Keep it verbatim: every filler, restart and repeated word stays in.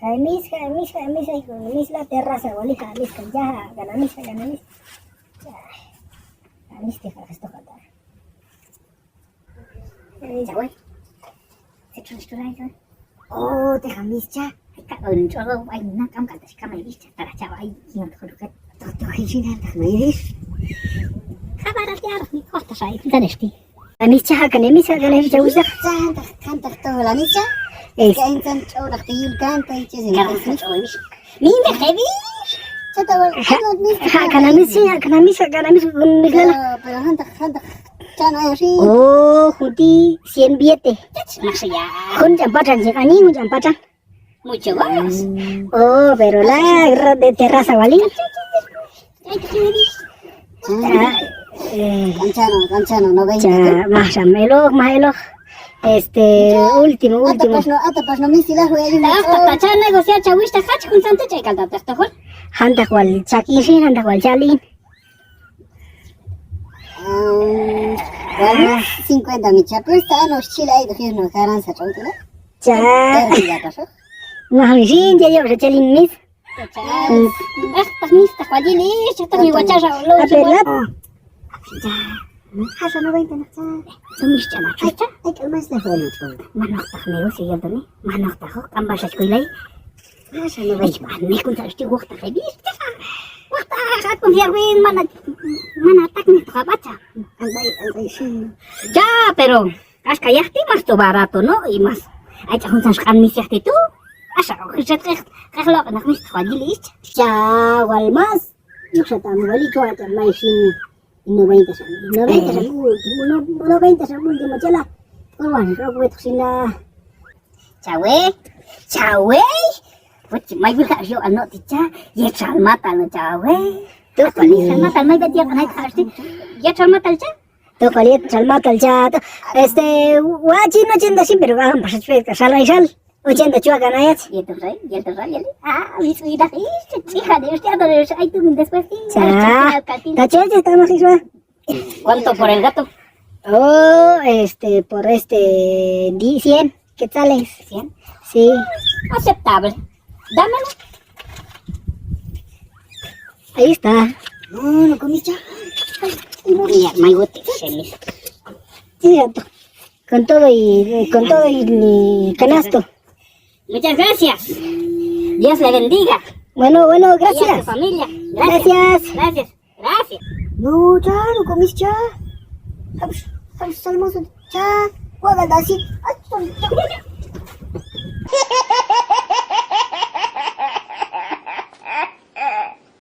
Ay, misja, misja, misja, ay, misla terraza, wali, ja', misja, ya, ja', gana, misja, gana, misja. Ya. Ja', misja, ja', esto, ja'. Ay, ya, güey. Se chun, chun, ay, güey. Oh, teja mischa. Ay, ka, un cholo, ay, na, kam, ka, ta, kam, ay, mischa, ta, cha, ay, yin, to, to, to, ay, chin, ta, ay, mis. Ka, bara, ya, ni, ko, ta, ay, ta, este. La mischa, ja', kan, mischa, kan, mischa, usa. Kan, ta, kan, ta, to, la mischa. Es. Kan, tan, cholo, ta, yul, kan, ta, y, che, kan, ta, cholo, mis. Min, de, je, mis. Cha, ta, wal, ja', kan, mischa, ja', kan, mischa, ja', kan, mischa, kan, mischa, kun, mis, la, la. Pero, pero, jantaq, jantaq, chan, ay, sí. Oh, juti, cien billete. Jun ch'an patxan, chi, ani, jun ch'an patxan. Mucho más. Oh, pero la gra-, de terraza, wali. Ah, eh. Kanchano, kanchano, no veinte. Cha, maj xam eloq, maj eloq. Este, último, último. Ata pax no, ata pax no, mi si la juega. Hasta ta cha negociar, cha wista, hach, jun sante, cha, kalta, ta, ta, jol. Jantaq wal, cha, ki, si, jantaq wal, cha, lin. Ah, wal, cincuenta mi cha, pero esta no, chile, ay, de fijo, no, carranza, chau, ¿no? Cha. Pero ya pasó. Maj mi xin, ya, ya, cha, lin, mis. Cha. Mm. Esta, mis, ta, cual, lin, cha, ta, mi guacha, cha, lo, ah, pero la. Cha. Haxa no veinte, no, cha. Tú, mis, cha, macho, cha. Ay, ay, más de joven, cha. Manoq, ta, mi, si, ya, ta, mi. Manoq, ta, jo, camba, cha, cuilay. Ay, man, mi kun sa' este waqtaq, ay, bis. Waqtaq, ay, kun ya, win, mana, mana, tak, mi, ta, bacha. Ay, ay, ay, sí. Ya, pero, axka yaqti, más to barato, ¿no? Y más. Ay, cha, jun san xq'an mis yaqti tu. Axa, oq, xet, qej, qej, loq', naq mis, ta, wal, yili, ich. Ya, wal más. Yuj xa ta, mi, wal, ich, wa, ta, may xin. Noventa xa, noventa xa, eh, último, no, noventa xa, último, chela. K'uwan, k'uwan, wetoq xin la. Chawey, chawey. Puchi, may wil ja' xyoq'al no' ti' cha, yet xal matal no' chawey. Tokol yet xal matal, may b'et yoq'al ay ti' cha, yet xal matal cha. Tokol yet xal matal cha, to-, este, wa chi no chenta xin, pero bajan pax xal, xal. Ochenta chwa kan ayach. Yetoq ray, yetoq ray, yali. Ah, mi tz'uynaq, ix, chi, chi, ja, de usted, pero ay tu después, sí. Cha. Ta cheche, ta más ixwa. ¿Cuánto por el gato? Oh, este, por este, di-, cien quetzales. ¿Cien? Sí. Aceptable. Dámelo. Ahí está. No, no comí ya. Ay, ay, no. Mira, my goodness. Sí, gato. Con todo y, con todo y, y canasto. Muchas gracias. Dios le bendiga. Bueno, bueno, gracias. Y a su familia. Gracias. Gracias. Gracias. Gracias. No, ya, no comiste ya. Vamos, vamos, vamos, ya. Juega, David. Ay, ay, ay.